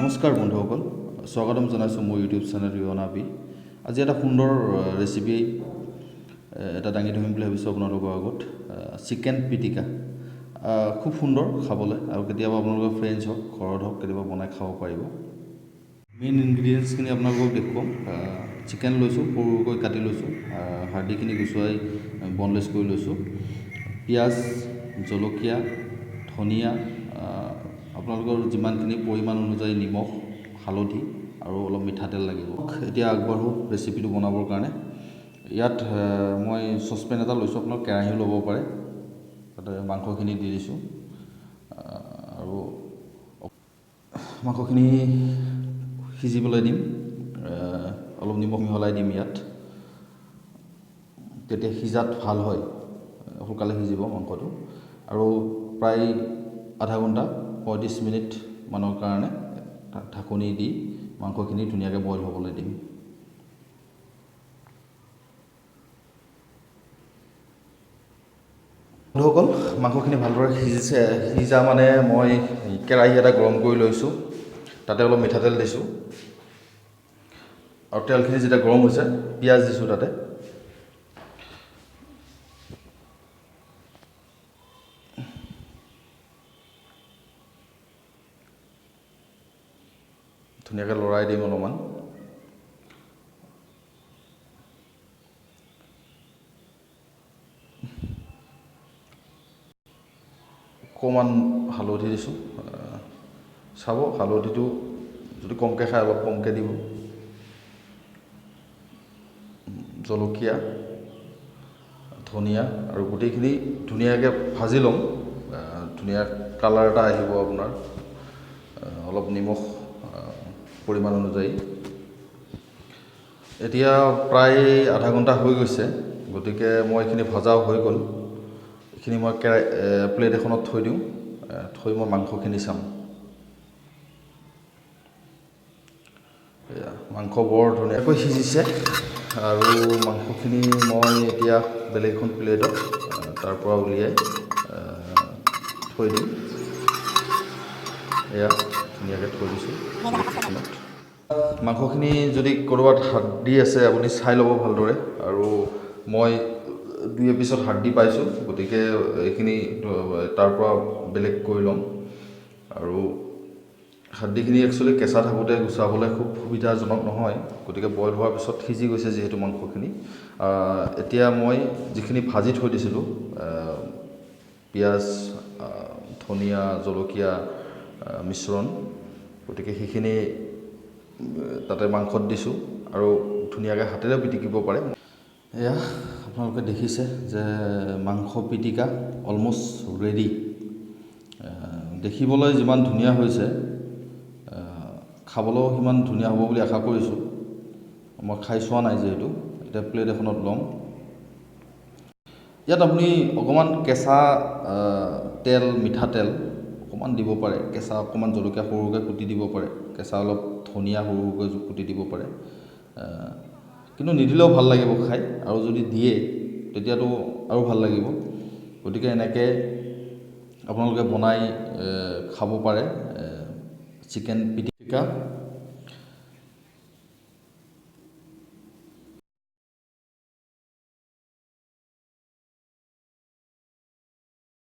নমস্কাৰ বন্ধুসকল, স্বাগতম জনাইছোঁ মোৰ ইউটিউব চেনেল ৰিয়না বি। আজি এটা সুন্দৰ ৰেচিপি এটা দাঙি ধৰিম বুলি ভাবিছোঁ আপোনালোকৰ আগত। চিকেন পিটিকা খুব সুন্দৰ খাবলৈ আৰু কেতিয়াবা আপোনালোকৰ ফ্ৰেণ্ডছ হওক, ঘৰত হওক, কেতিয়াবা বনাই খাব পাৰিব। মেইন ইনগ্ৰিডিয়েণ্টছখিনি আপোনালোকক দেখুৱাম। চিকেন লৈছোঁ, সৰু সৰুকৈ কাটি লৈছোঁ, হাৰ্ডিখিনি গুচুৱাই বনলেছ কৰি লৈছোঁ, পিঁয়াজ, জলকীয়া, ধনিয়া, আপোনালোকৰ যিমানখিনি পৰিমাণ অনুযায়ী নিমখ, হালধি আৰু অলপ মিঠাতেল লাগিব। এতিয়া আগবাঢ়োঁ ৰেচিপিটো বনাবৰ কাৰণে। ইয়াত মই চচপেন এটা লৈছোঁ, আপোনালোক কেৰাহীও ল'ব পাৰে। তাতে মাংসখিনি দি দিছোঁ আৰু মাংসখিনি সিজিবলৈ দিম। অলপ নিমখ মিহলাই দিম ইয়াত, তেতিয়া সিজাত ভাল হয়, সোনকালে সিজিব মাংসটো। আৰু প্ৰায় আধা ঘণ্টা 35 মিনিট মানৰ কাৰণে ঢাকনি দি মাংসখিনি ধুনীয়াকৈ বইল হ'বলৈ দিম। বন্ধুসকল, মাংসখিনি ভালদৰে সিজিছে। সিজা মানে মই কেৰাহী এটা গৰম কৰি লৈছোঁ, তাতে অলপ মিঠাতেল দিছোঁ আৰু তেলখিনি যেতিয়া গৰম হৈছে পিঁয়াজ দিছোঁ তাতে। ধুনীয়াকৈ লৰাই দিম অলপমান। অকণমান হালধি দিছোঁ, চাব হালধিটো যদি কমকৈ খায় অলপ কমকৈ দিব। জলকীয়া, ধনিয়া আৰু গোটেইখিনি ধুনীয়াকৈ ভাজি ল'ম। ধুনীয়া কালাৰ এটা আহিব আপোনাৰ। অলপ নিমখ পৰিমাণ অনুযায়ী। এতিয়া প্ৰায় আধা ঘণ্টা হৈ গৈছে, গতিকে মই এইখিনি ভজাও হৈ গ'ল। এইখিনি মই কেৰাই প্লেট এখনত থৈ দিওঁ, থৈ মই মাংসখিনি চাম। এয়া মাংস বৰ ধুনীয়াকৈ সিজিছে আৰু মাংসখিনি মই এতিয়া বেলেগ এখন প্লেটত তাৰ পৰা উলিয়াই থৈ দিম। এয়া ধুনীয়াকৈ থৈ দিছোঁ প্লেটখনত। মাংসখিনি যদি ক'ৰবাত হাড্ডি আছে আপুনি চাই ল'ব ভালদৰে। আৰু মই দুই এপিছত হাড্ডি পাইছোঁ, গতিকে এইখিনি তাৰ পৰা বেলেগ কৰি ল'ম। আৰু হাড্ডিখিনি একচুৱেলি কেঁচা থাকোঁতে গুচাবলৈ খুব সুবিধাজনক নহয়, গতিকে বইল হোৱাৰ পিছত সিজি গৈছে যিহেতু মাংসখিনি। এতিয়া মই যিখিনি ভাজি থৈ দিছিলোঁ, পিঁয়াজ, ধনিয়া, জলকীয়া মিশ্ৰণ, গতিকে সেইখিনি তাতে মাংসত দিছোঁ আৰু ধুনীয়াকৈ হাতেৰেও পিটিকিব পাৰে। এয়া আপোনালোকে দেখিছে যে মাংস পিটিকা অলমষ্ট ৰেডি। দেখিবলৈ যিমান ধুনীয়া হৈছে, খাবলৈও সিমান ধুনীয়া হ'ব বুলি আশা কৰিছোঁ। মই খাই চোৱা নাই যিহেতু। এতিয়া প্লেট এখনত ল'ম। ইয়াত আপুনি অকণমান কেঁচা তেল, মিঠাতেল অকণমান দিব পাৰে, কেঁচা অকণমান জলকীয়া সৰুকৈ কুটি দিব পাৰে, কেঁচা অলপ ধনিয়া সৰু সৰুকৈ কুটি দিব পাৰে, কিন্তু নিদিলেও ভাল লাগিব খাই। আৰু যদি দিয়ে তেতিয়াতো আৰু ভাল লাগিব। গতিকে এনেকৈ আপোনালোকে বনাই খাব পাৰে চিকেন পিটিকা।